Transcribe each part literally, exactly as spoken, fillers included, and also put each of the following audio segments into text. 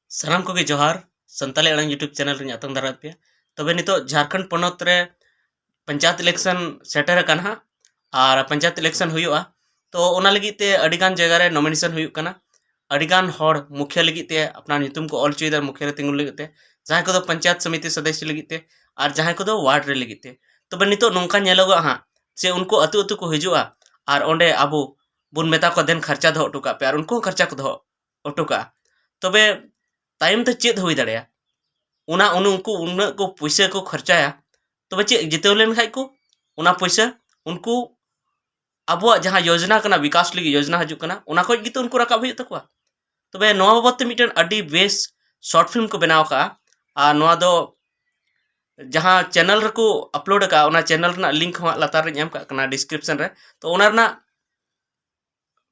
ᱥᱟᱱᱟᱢ ᱠᱚᱜᱮ ᱡᱚᱦᱟᱨ᱾ ᱥᱟᱱᱛᱟᱞᱤ ᱟᱲᱟᱝ YouTube ᱪᱮᱱᱮᱞ ᱨᱤᱧ ᱟᱛᱟᱝ ᱫᱟᱨᱟᱢᱮᱫ ᱯᱮᱭᱟ᱾ ᱛᱚᱵᱮ ᱱᱤᱛᱚᱜ ᱡᱷᱟᱲᱠᱷᱚᱸᱰ ᱯᱚᱱᱚᱛ ᱨᱮ ᱯᱚᱧᱪᱟᱭᱮᱛ ᱤᱞᱮᱠᱥᱚᱱ ᱥᱮᱴᱮᱨ ᱟᱠᱟᱱᱟ ᱦᱟᱸᱜ, ᱟᱨ ᱯᱚᱧᱪᱟᱭᱮᱛ ᱤᱞᱮᱠᱥᱚᱱ ᱦᱩᱭᱩᱜᱼᱟ᱾ ᱛᱚ ᱚᱱᱟ ᱞᱟᱹᱜᱤᱫ ᱛᱮ ᱟᱹᱰᱤᱜᱟᱱ ᱡᱟᱭᱜᱟ ᱨᱮ ᱱᱚᱢᱤᱱᱮᱥᱚᱱ ᱦᱩᱭᱩᱜ ᱠᱟᱱᱟ᱾ ᱟᱹᱰᱤᱜᱟᱱ ᱦᱚᱲ ᱢᱩᱠᱷᱤᱭᱟᱹ ᱞᱟᱹᱜᱤᱫ ᱛᱮ ᱟᱯᱱᱟᱨ ᱧᱩᱛᱩᱢ ᱠᱚ ᱚᱞ ᱦᱚᱪᱚᱭᱮᱫᱟ, ᱢᱩᱠᱷᱤᱭᱟᱹ ᱨᱮ ᱛᱤᱸᱜᱩᱱ ᱞᱟᱹᱜᱤᱫ ᱛᱮ, ᱡᱟᱦᱟᱸᱭ ᱠᱚᱫᱚ ᱯᱚᱧᱪᱟᱭᱮᱛ ᱥᱚᱢᱤᱛᱤ ᱥᱚᱫᱚᱥᱥᱚ ᱞᱟᱹᱜᱤᱫ ᱛᱮ, ᱟᱨ ᱡᱟᱦᱟᱸᱭ ᱠᱚᱫᱚ ᱣᱟᱨᱰ ᱨᱮ ᱞᱟᱹᱜᱤᱫ ᱛᱮ᱾ ᱛᱚᱵᱮ ᱱᱤᱛᱚᱜ ᱱᱚᱝᱠᱟ ᱧᱮᱞᱚᱜᱚᱜᱼᱟ ᱦᱟᱸᱜ, ᱡᱮ ᱩᱱᱠᱩ ᱟᱹᱛᱩ ᱟᱹᱛᱩ ᱠᱚ ᱦᱤᱡᱩᱜᱼᱟ ᱟᱨ ᱚᱸᱰᱮ ᱟᱵᱚ ᱵᱚᱱ ᱢᱮᱛᱟ ᱠᱚᱣᱟ, "ᱫᱮᱱ ᱠᱷᱚᱨᱪᱟ ᱫᱚᱦᱚ ᱦᱚᱴᱚ ᱠᱟᱜ ᱯᱮ", ᱟᱨ ᱩᱱᱠᱩ ᱦᱚᱸ ᱠᱷᱚᱨᱪᱟ ᱠᱚ ᱫᱚᱦᱚ ᱦᱚᱴᱚ ᱠᱟᱜᱼᱟ᱾ ᱛᱚᱵᱮ ᱛᱟᱭᱚᱢ ᱛᱮ ᱪᱮᱫ ᱦᱩᱭ ᱫᱟᱲᱮᱭᱟᱜᱼᱟ? ᱚᱱᱟ ᱩᱱ-, ᱩᱱᱠᱩ ᱩᱱᱟᱹᱜ ᱠᱚ ᱯᱩᱭᱥᱟᱹ ᱠᱚ ᱠᱷᱚᱨᱪᱟᱭᱟ, ᱛᱚᱵᱮ ᱪᱮᱫ ᱡᱤᱛᱟᱹᱣ ᱞᱮᱱ ᱠᱷᱟᱡ ᱠᱚ, ᱚᱱᱟ ᱯᱩᱭᱥᱟᱹ ᱩᱱᱠᱩ ᱟᱵᱚᱣᱟᱜ ᱡᱟᱦᱟᱸ ᱭᱳᱡᱽᱱᱟ ᱠᱟᱱᱟ, ᱵᱤᱠᱟᱥ ᱞᱟᱹᱜᱤᱫ ᱭᱳᱡᱽᱱᱟ ᱦᱤᱡᱩᱜ ᱠᱟᱱᱟ, ᱚᱱᱟ ᱠᱷᱚᱡ ᱜᱮᱛᱚ ᱩᱱᱠᱩ ᱨᱟᱠᱟᱵ ᱦᱩᱭᱩᱜ ᱛᱟᱠᱚᱣᱟ᱾ ᱛᱚᱵᱮ ᱱᱚᱣᱟ ᱵᱟᱵᱚᱫ ᱛᱮ ᱢᱤᱫᱴᱮᱱ ᱟᱹᱰᱤ ᱵᱮᱥ ᱥᱚᱨᱴ ᱯᱷᱤᱞᱢ ᱠᱚ ᱵᱮᱱᱟᱣ ᱠᱟᱜᱼᱟ, ᱟᱨ ᱱᱚᱣᱟ ᱫᱚ ᱡᱟᱦᱟᱸ ᱪᱮᱱᱮᱞ ᱨᱮᱠᱚ ᱟᱯᱞᱳᱰ ᱟᱠᱟᱫᱼᱟ, ᱚᱱᱟ ᱪᱮᱱᱮᱞ ᱨᱮᱱᱟᱜ ᱞᱤᱝᱠ ᱦᱚᱸ ᱦᱟᱸᱜ ᱞᱟᱛᱟᱨ ᱨᱮᱧ ᱮᱢ ᱠᱟᱜ ᱠᱟᱱᱟ ᱰᱤᱥᱠᱨᱤᱯᱥᱚᱱ ᱨᱮ᱾ ᱛᱚ ᱚᱱᱟ ᱨᱮᱱᱟᱜ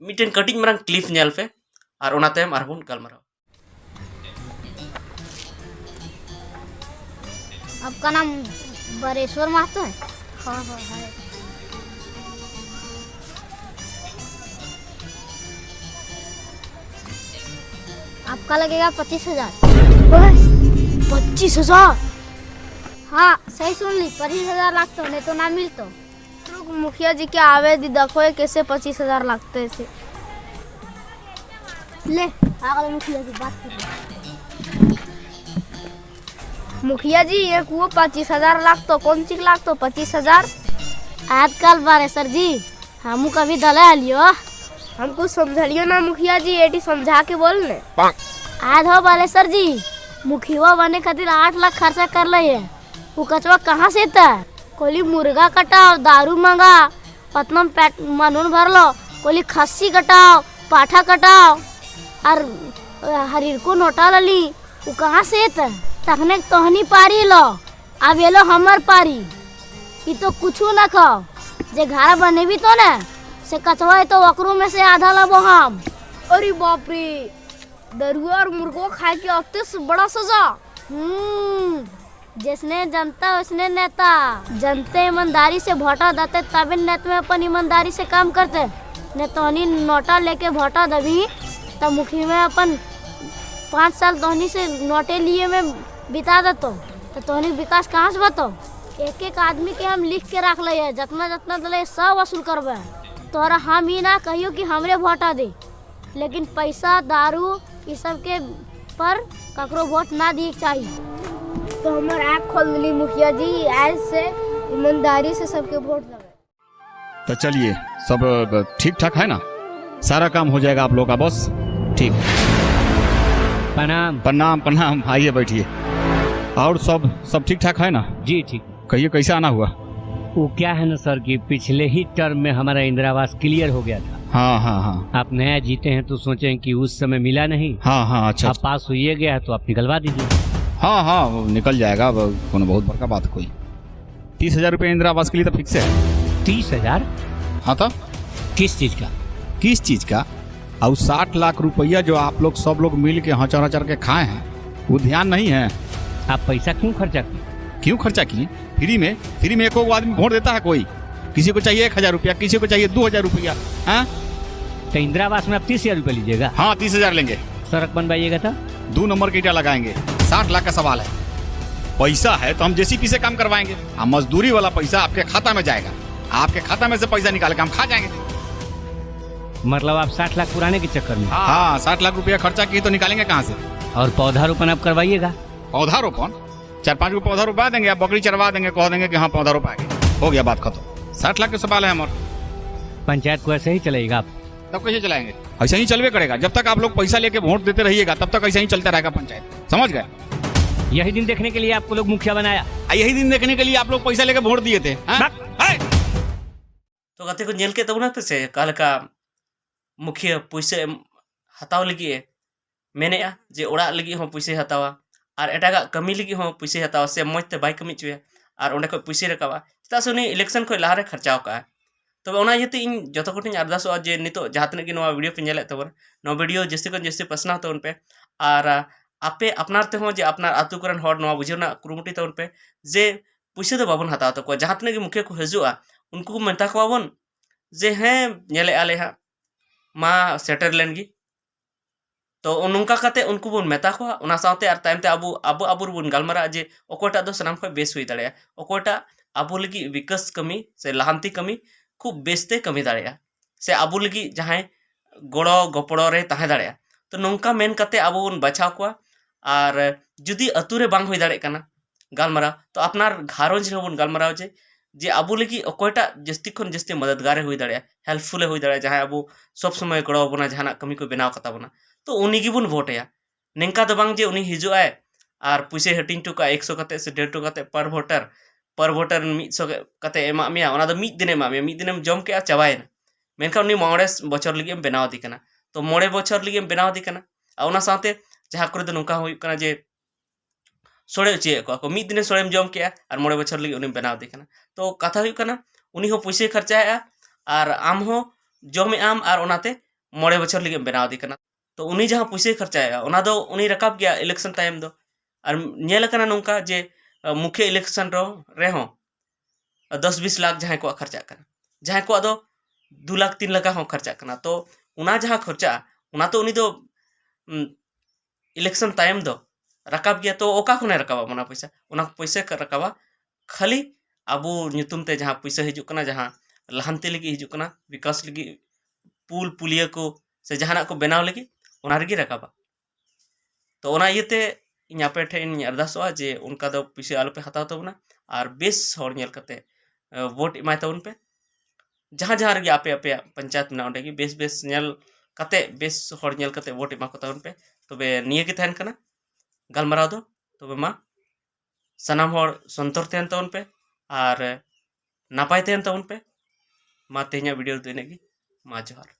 ᱢᱤᱫᱴᱮᱱ ᱠᱟᱹᱴᱤᱡ ᱢᱟᱨᱟᱝ ᱠᱞᱤᱯ ᱧᱮᱞ ᱯᱮ, ᱟᱨ ᱚᱱᱟ ᱛᱟᱭᱚᱢ ᱟᱨᱦᱚᱸ ᱵᱚᱱ ᱜᱟᱞᱢᱟᱨᱟᱣᱟ᱾ आपका नाम बरेश्वर महतो है? हाँ, हाँ, है। आपका लगेगा पच्चीस हजार। ओए, पच्चीस हजार? हाँ, सही सुन ली, पच्चीस हजार लागतो, नहीं तो ना मिलतो। रुक, मुखिया जी के आवे दी, देखो ये कैसे पच्चीस हजार लागते से। ले, आ गए मुखिया जी, बात कर ले। मुखिया जी, ये कुओ पच्चीस हजार लागतो, कौन चीज लागतो पच्चीस हजार? आजकल बारे सर जी, हमू कभी दला लियो। हमको समझलियो ना मुखिया जी, एटी समझा के बोल ने। आज हो बालेश्वर जी, मुखिया बने खातिर आठ लाख खर्चा कर ले है। वो कचवा कहाँ से था? कोली मुर्गा कटाओ, दारू मांगा, पतनम पैट मनून भर लो, कोली खस्सी कटाओ, पाठा कटाओ, और हरीर को नोटा लली, वो कहाँ से था? तखने तोहनी पारी लो, अब ये लो हमर पारी। ई तो कुछू ना खाओ, जे घर बने भी तो ना, से कचवा है तो ओकरो में से आधा लबो हम। अरे बाप रे, दरुआ और मुर्गो खाए के अत्ते से बड़ा सजा। हम्म, जैसने जनता वैसने नेता। जनते ईमानदारी से वोटा देते, तबे नेता में अपन ईमानदारी से काम करते। ने तोहनी नोटा लेके वोटा देबी, तब मुखी में अपन पाँच साल तोहनी से नोटे लिए में बिता देतो, तो तोहनी के विकास कहाँ से बतो? एक एक आदमी के हम लिख के रख ले है, जितना जितना दले सब वसूल करबे। तोहरा हम ही ना कहियो कि हमरे वोटा दे, लेकिन पैसा, दारू, ई सब के पर ककरो वोट ना दिए के चाहिए। तो हमार आँख खोल दिली मुखिया जी, आज से ईमानदारी से सबके वोट देवे। तो चलिए, सब ठीक ठाक है ना? सारा काम हो जाएगा आप लोग का, बस। ठीक। प्रणाम। प्रणाम, प्रणाम। आइए, बैठिए। और सब सब ठीक ठाक है ना? जी ठीक। कहिए, कैसे आना हुआ? वो क्या है ना सर कि पिछले ही टर्म में हमारा इंदिरा आवास क्लियर हो गया था। हाँ, हाँ, हाँ। आप नया जीते हैं तो सोचे कि उस समय मिला नहीं। हाँ, हाँ, अच्छा। अब पास होइए गया है तो आप निकलवा दीजिए। हाँ, हाँ, वो निकल जाएगा, अब कोनो बहुत बड़का बात कोई। तीस हजार रुपये इंदिरा आवास के लिए तो फिक्स है। तीस हजार? हाँ, तो किस चीज का? किस चीज का? और साठ लाख रुपया जो आप लोग, सब लोग मिल के हचर हचर के खाए हैं, वो ध्यान नहीं है। आप पैसा क्यों खर्चा किए? क्यों खर्चा किए? फ्री में, फ्री में एको आदमी वोट देता है कोई? किसी को चाहिए एक हजार रुपया, किसी को चाहिए दो हजार रुपया। हाँ, तो इंदिरा आवास में आप तीस हजार रुपये लीजिएगा? हाँ, तीस हजार लेंगे। सड़क बनवाइएगा तो? दो नंबर की ईटा लगाएंगे। साठ लाख का सवाल है। पैसा है तो हम जेसीबी से काम करवाएंगे। हाँ, मजदूरी वाला पैसा आपके खाता में जाएगा। आपके खाता में से पैसा निकाल के हम खा जाएंगे। मतलब आप साठ लाख पुराने के चक्कर में? हाँ, साठ लाख रुपया खर्चा किए तो निकालेंगे कहाँ से? और पौधारोपण आप करवाइएगा? पौधारोपण? चार पांच को पौधा रोपा देंगे, आप बकरी चरवा देंगे, कह देंगे कि हाँ, पौधा रोपा गया, हो गया, बात खत्म। साठ लाख के सवाल है हमारे। पंचायत को ऐसे ही चलाइएगा आप? तब कैसे चलाएंगे? ऐसा ही चलवे करेगा। जब तक आप लोग पैसा लेके वोट देते रहिएगा, तब तक ऐसा ही चलता रहेगा पंचायत। समझ गए? यही दिन देखने के लिए आपको लोग मुखिया बनाया। आ, यही दिन देखने के लिए आप लोग पैसा लेके वोट दिए थे, हाँ? बक- है? ᱛᱚ ᱜᱟᱛᱮ ᱠᱚ, ᱧᱮᱞ ᱠᱮᱫ ᱛᱟᱵᱚᱱᱟ ᱯᱮ ᱥᱮ ᱚᱠᱟ ᱞᱮᱠᱟ ᱢᱩᱠᱷᱤᱭᱟᱹ ᱯᱩᱭᱥᱟᱹ ᱮᱢ ᱦᱟᱛᱟᱣ ᱞᱟᱹᱜᱤᱫ ᱮ ᱢᱮᱱᱮᱫᱼᱟ ᱡᱮ ᱚᱲᱟᱜ ᱞᱟᱹᱜᱤᱫ ᱦᱚᱸ ᱯᱩᱭᱥᱟᱹᱭ ᱦᱟᱛᱟᱣᱟ ᱟᱨ ᱮᱴᱟᱜᱟᱜ ᱠᱟᱹᱢᱤ ᱞᱟᱹᱜᱤᱫ ᱦᱚᱸ ᱯᱩᱭᱥᱟᱹᱭ ᱦᱟᱛᱟᱣᱟ ᱥᱮ ᱢᱚᱡᱽ ᱛᱮ ᱵᱟᱭ ᱠᱟᱹᱢᱤ ᱦᱚᱪᱚᱭᱟ ᱟᱨ ᱚᱸᱰᱮ ᱠᱷᱚᱱ ᱯᱩᱭᱥᱟᱹᱭ ᱨᱟᱠᱟᱵᱟ, ᱪᱮᱫᱟᱜ ᱥᱮ ᱩᱱᱤ ᱤᱞᱮᱠᱥᱚᱱ ᱠᱷᱚᱱ ᱞᱟᱦᱟᱨᱮ ᱠᱷᱚᱨᱪᱟᱣ ᱠᱟᱜᱼᱟ᱾ ᱛᱚᱵᱮ ᱚᱱᱟ ᱤᱭᱟᱹᱛᱮ ᱤᱧ ᱡᱚᱛᱚ ᱠᱚᱴᱷᱮᱱ ᱟᱨᱫᱟᱥᱚᱜᱼᱟ ᱡᱮ ᱱᱤᱛᱚᱜ ᱡᱟᱦᱟᱸ ᱛᱤᱱᱟᱹᱜ ᱜᱮ ᱱᱚᱣᱟ ᱵᱷᱤᱰᱤᱭᱳ ᱯᱮ ᱧᱮᱞᱮᱫ ᱛᱟᱵᱚᱱᱟ, ᱱᱚᱣᱟ ᱵᱷᱤᱰᱤᱭᱳ ᱡᱟᱹᱥᱛᱤ ᱠᱷᱚᱱ ᱡᱟᱹᱥᱛᱤ ᱯᱟᱥᱱᱟᱣ ᱛᱟᱵᱚᱱ ᱯᱮ ᱟᱨ ᱟᱯᱮ ᱟᱯᱱᱟᱨ ᱛᱮᱦᱚᱸ ᱡᱮ ᱟᱯᱱᱟᱨ ᱟᱹᱛᱩ ᱠᱚᱨᱮᱱ ᱦᱚᱲ ᱱᱚᱣᱟ ᱵᱩᱡᱷᱟᱹᱣ ᱨᱮᱱᱟᱜ ᱠᱩᱨᱩᱢᱩᱴᱩᱭ ᱛᱟᱵᱚᱱ ᱯᱮ ᱡᱮ ᱯᱩᱭᱥᱟᱹ ᱫᱚ ᱵᱟᱵᱚᱱ ᱦᱟᱛᱟᱣ ᱛᱟᱠᱚᱣᱟ᱾ ᱡᱟᱦᱟᱸ ᱛᱤᱱᱟᱹᱜ ᱜᱮ ᱢᱩᱠᱷᱤᱭᱟᱹ ᱠᱚ ᱦᱤᱡᱩᱜᱼᱟ, ᱩᱱᱠᱩ ᱠᱚ ᱢᱮᱛᱟ ᱠᱚᱣᱟ ᱵᱚᱱ ᱡᱮ ᱦᱮᱸ, ᱧᱮᱞᱮᱫᱼᱟ ᱞᱮ ᱦᱟᱸᱜ, ᱢᱟ ᱥᱮᱴᱮᱨ ᱞᱮᱱ ᱜᱮ᱾ ᱛᱚ ᱱᱚᱝᱠᱟ ᱠᱟᱛᱮ ᱩᱱᱠᱩ ᱵᱚᱱ ᱢᱮᱛᱟ ᱠᱚᱣᱟ, ᱚᱱᱟ ᱥᱟᱶᱛᱮ ᱟᱨ ᱛᱟᱭᱚᱢ ᱛᱮ ᱟᱵᱚ ᱟᱵᱚ ᱟᱵᱚ ᱨᱮᱵᱚᱱ ᱜᱟᱞᱢᱟᱨᱟᱜᱼᱟ ᱡᱮ ᱚᱠᱚᱭᱴᱟᱜ ᱫᱚ ᱥᱟᱱᱟᱢ ᱠᱷᱚᱱ ᱵᱮᱥ ᱦᱩᱭ ᱫᱟᱲᱮᱭᱟᱜᱼᱟ, ᱚᱠᱚᱭᱴᱟᱜ ᱟᱵᱚ ᱞᱟᱹᱜᱤᱫ ᱵᱤᱠᱟᱥ ᱠᱟᱹᱢᱤ ᱥᱮ ᱞᱟᱦᱟᱱᱛᱤ ᱠᱟᱹᱢᱤ ᱠᱷᱩᱵ ᱵᱮᱥᱛᱮ ᱠᱟᱹᱢᱤ ᱫᱟᱲᱮᱭᱟᱜᱼᱟ, ᱥᱮ ᱟᱵᱚ ᱞᱟᱹᱜᱤᱫ ᱡᱟᱦᱟᱸᱭ ᱜᱚᱲᱚ ᱜᱚᱯᱚᱲᱚ ᱨᱮ ᱛᱟᱦᱮᱸ ᱫᱟᱲᱮᱭᱟᱜᱼᱟ᱾ ᱛᱚ ᱱᱚᱝᱠᱟ ᱢᱮᱱ ᱠᱟᱛᱮ ᱟᱵᱚ ᱵᱚᱱ ᱵᱟᱪᱷᱟᱣ ᱠᱚᱣᱟ᱾ ᱟᱨ ᱡᱩᱫᱤ ᱟᱹᱛᱩ ᱨᱮ ᱵᱟᱝ ᱦᱩᱭ ᱫᱟᱲᱮᱭᱟᱜ ᱠᱟᱱᱟ ᱜᱟᱞᱢᱟᱨᱟᱣ, ᱛᱚ ᱟᱯᱱᱟᱨ ᱜᱷᱟᱨᱚᱸᱡᱽ ᱨᱮᱦᱚᱸ ᱵᱚᱱ ᱜᱟᱞᱢᱟᱨᱟᱣ ᱡᱮ ᱡᱮ ᱟᱵᱚ ᱞᱟᱹᱜᱤᱫ ᱚᱠᱚᱭᱴᱟᱜ ᱡᱟᱹᱥᱛᱤ ᱠᱷᱚᱱ ᱡᱟᱹᱥᱛᱤ ᱢᱚᱫᱚᱫᱜᱟᱨᱮ ᱦᱩᱭ ᱫᱟᱲᱮᱭᱟᱜᱼᱟ, ᱦᱮᱞᱯᱯᱷᱩᱞᱮ ᱦᱩᱭ ᱫᱟᱲᱮᱭᱟᱜᱼᱟ, ᱡᱟᱦᱟᱸᱭ ᱟᱵᱚ ᱥᱚᱵ ᱥᱚᱢᱚᱭ ᱜᱚᱲᱚ ᱟᱵᱚᱱᱟ, ᱡᱟᱦᱟᱱᱟᱜ ᱠᱟᱹᱢᱤ ᱠᱚ ᱵᱮᱱᱟᱣ ᱠᱟᱛᱟ ᱵᱚᱱᱟ, ᱛᱚ ᱩᱱᱤ ᱜᱮᱵᱚᱱ ᱵᱷᱳᱴ ᱟᱭᱟ᱾ ᱱᱤᱝᱠᱟ ᱫᱚ ᱵᱟᱝ ᱡᱮ ᱩᱱᱤ ᱦᱤᱡᱩᱜ ᱟᱭ ᱟᱨ ᱯᱩᱭᱥᱟᱹᱭ ᱦᱟᱹᱴᱤᱧ ᱦᱚᱴᱚ ᱠᱟᱜᱼᱟ ᱮᱠᱥᱚ ᱠᱟᱛᱮ ᱥᱮ ᱰᱮᱲᱥᱚ ᱠᱟᱛᱮ per voter, per voter ᱢᱤᱫ ᱥᱚ ᱠᱟᱛᱮ ᱮᱢᱟᱜ ᱢᱮᱭᱟ, ᱚᱱᱟ ᱫᱚ ᱢᱤᱫ ᱫᱤᱱᱮ ᱮᱢᱟᱜ ᱢᱮᱭᱟ, ᱢᱤᱫ ᱫᱤᱱᱮᱢ ᱡᱚᱢ ᱠᱮᱜᱼᱟ, ᱪᱟᱵᱟᱭᱮᱱᱟ᱾ ᱢᱮᱱᱠᱷᱟᱱ ᱩᱱᱤ ᱢᱚᱬᱮ ᱵᱚᱪᱷᱚᱨ ᱞᱟᱹᱜᱤᱫ ᱮᱢ ᱵᱮᱱᱟᱣ ᱟᱫᱮ ᱠᱟᱱᱟ᱾ ᱛᱚ ᱢᱚᱬᱮ ᱵᱚᱪᱷᱚᱨ ᱞᱟᱹᱜᱤᱫ ᱮᱢ ᱵᱮᱱᱟᱣ ᱟᱫᱮ ᱠᱟᱱᱟ᱾ ᱟᱨ ᱚᱱᱟ ᱥᱟᱶᱛᱮ ᱡᱟᱦᱟᱸ ᱠᱚᱨᱮ ᱫᱚ ᱱᱚᱝᱠᱟ ᱦᱚᱸ ᱦᱩᱭᱩᱜ ᱠᱟᱱᱟ ᱡᱮ ᱥᱚᱲᱮ ᱦᱚᱪᱚᱭᱮᱫ ᱠᱚᱣᱟ ᱠᱚ, ᱢᱤᱫ ᱫᱤᱱᱮ ᱥᱚᱲᱮᱢ ᱡᱚᱢ ᱠᱮᱜᱼᱟ ᱟᱨ ᱢᱚᱬᱮ ᱵᱚᱪᱷᱚᱨ ᱞᱟᱹᱜᱤᱫ ᱩᱱᱤᱢ ᱵᱮᱱᱟᱣ ᱟᱫᱮ ᱠᱟᱱᱟ᱾ ᱛᱚ ᱠᱟᱛᱷᱟ ᱦᱩᱭᱩᱜ ᱠᱟᱱᱟ, ᱩᱱᱤ ᱦᱚᱸ ᱯᱩᱭᱥᱟᱹᱭ ᱠᱷᱚᱨᱪᱟᱭᱮᱫᱼᱟ ᱟᱨ ᱟᱢ ᱦᱚᱸ ᱡᱚᱢᱮᱫ ᱟᱢ ᱟᱨ ᱚᱱᱟᱛᱮ ᱢᱚᱬᱮ ᱵᱚᱪᱷᱚᱨ ᱞᱟᱹᱜᱤᱫ ᱮᱢ ᱵᱮᱱᱟᱣ ᱟᱫᱮ ᱠᱟᱱᱟ᱾ ᱛᱚ ᱩᱱᱤ ᱡᱟᱦᱟᱸ ᱯᱩᱭᱥᱟᱹᱭ ᱠᱷᱚᱨᱪᱟᱭᱮᱫᱼᱟ, ᱚᱱᱟ ᱫᱚ ᱩᱱᱤ ᱨᱟᱠᱟᱵ ᱜᱮᱭᱟ ᱤᱞᱮᱠᱥᱚᱱ ᱛᱟᱭᱚᱢ ᱫᱚ᱾ ᱟᱨ ᱧᱮᱞ ᱟᱠᱟᱱᱟ ᱱᱚᱝᱠᱟ ᱡᱮ ᱟᱸ, ᱢᱩᱠᱷᱤᱭᱟᱹ ᱤᱞᱮᱠᱥᱚᱱ ᱨᱮᱦᱚᱸ ᱨᱮᱦᱚᱸ ᱫᱚᱥ ᱵᱤᱥ ᱞᱟᱠᱷ ᱡᱟᱦᱟᱸᱭ ᱠᱚᱣᱟᱜ ᱠᱷᱚᱨᱪᱟᱜ ᱠᱟᱱᱟ, ᱡᱟᱦᱟᱸᱭ ᱠᱚᱣᱟᱜ ᱫᱚ ᱫᱩ ᱞᱟᱠᱷ ᱛᱤᱱ ᱞᱟᱠᱷ ᱦᱚᱸ ᱠᱷᱚᱨᱪᱟᱜ ᱠᱟᱱᱟ᱾ ᱛᱚ ᱚᱱᱟ ᱡᱟᱦᱟᱸ ᱠᱷᱚᱨᱪᱟᱜᱼᱟ, ᱚᱱᱟ ᱛᱚ ᱩᱱᱤ ᱫᱚ ᱩᱸ, ᱤᱞᱮᱠᱥᱚᱱ ᱛᱟᱭᱚᱢ ᱫᱚ ᱨᱟᱠᱟᱵ ᱜᱮᱭᱟ᱾ ᱛᱚ ᱚᱠᱟ ᱠᱷᱚᱱᱮ ᱨᱟᱠᱟᱵᱟ ᱚᱱᱟ ᱯᱚᱭᱥᱟ? ᱚᱱᱟ ᱯᱚᱭᱥᱟ ᱠᱚ ᱨᱟᱠᱟᱵᱟ ᱠᱷᱟᱹᱞᱤ ᱟᱵᱚ ᱧᱩᱛᱩᱢ ᱛᱮ ᱡᱟᱦᱟᱸ ᱯᱚᱭᱥᱟ ᱦᱤᱡᱩᱜ ᱠᱟᱱᱟ, ᱡᱟᱦᱟᱸ ᱞᱟᱦᱟᱱᱛᱤ ᱞᱟᱹᱜᱤᱫ ᱦᱤᱡᱩᱜ ᱠᱟᱱᱟ, ᱵᱤᱠᱟᱥ ᱞᱟᱹᱜᱤᱫ, ᱯᱩᱞ ᱯᱩᱞᱤᱭᱟᱹ ᱠᱚ ᱥᱮ ᱡᱟᱦᱟᱱᱟᱜ ᱠᱚ ᱵᱮᱱᱟᱣ ᱞᱟᱹᱜᱤᱫ, ᱚᱱᱟ ᱨᱮᱜᱮ ᱨᱟᱠᱟᱵᱟ᱾ ᱛᱚ ᱚᱱᱟ ᱤᱭᱟᱹᱛᱮ ᱤᱧ ᱟᱯᱮ ᱴᱷᱮᱱ ᱤᱧ ᱟᱨᱫᱟᱥᱚᱜᱼᱟ ᱡᱮ ᱚᱱᱠᱟ ᱫᱚ ᱯᱩᱭᱥᱟᱹ ᱟᱞᱚᱯᱮ ᱦᱟᱛᱟᱣ ᱛᱟᱵᱚᱱᱟ, ᱟᱨ ᱵᱮᱥ ᱦᱚᱲ ᱧᱮᱞ ᱠᱟᱛᱮ ᱟᱸ, ᱵᱷᱳᱴ ᱮᱢᱟᱭ ᱛᱟᱵᱚᱱ ᱯᱮ᱾ ᱡᱟᱦᱟᱸ ᱡᱟᱦᱟᱸ ᱨᱮᱜᱮ ᱟᱯᱮ ᱟᱯᱮᱭᱟᱜ ᱯᱚᱧᱪᱟᱭᱮᱛ ᱢᱮᱱᱟᱜᱼᱟ, ᱚᱸᱰᱮ ᱜᱮ ᱵᱮᱥ ᱵᱮᱥ ᱧᱮᱞ ᱠᱟᱛᱮ ᱵᱮᱥ ᱦᱚᱲ ᱧᱮᱞ ᱠᱟᱛᱮ ᱵᱷᱳᱴ ᱮᱢᱟ ᱠᱚ ᱛᱟᱵᱚᱱ ᱯᱮ᱾ ᱛᱚᱵᱮ ᱱᱤᱭᱟᱹ ᱜᱮ ᱛᱟᱦᱮᱱ ᱠᱟᱱᱟ ᱜᱟᱞᱢᱟᱨᱟᱣ ᱫᱚ᱾ ᱛᱚᱵᱮ ᱢᱟ ᱥᱟᱱᱟᱢ ᱦᱚᱲ ᱥᱚᱱᱛᱚᱨ ᱛᱟᱦᱮᱱ ᱛᱟᱵᱚᱱ ᱯᱮ ᱟᱨ ᱱᱟᱯᱟᱭ ᱛᱟᱦᱮᱱ ᱛᱟᱵᱚᱱ ᱯᱮ᱾ ᱢᱟ ᱛᱮᱦᱮᱧᱟᱜ ᱵᱷᱤᱰᱤᱭᱳ ᱨᱮᱫᱚ ᱤᱱᱟᱹᱜ ᱜᱮ᱾ ᱢᱟ ᱡᱚᱦᱟᱨ᱾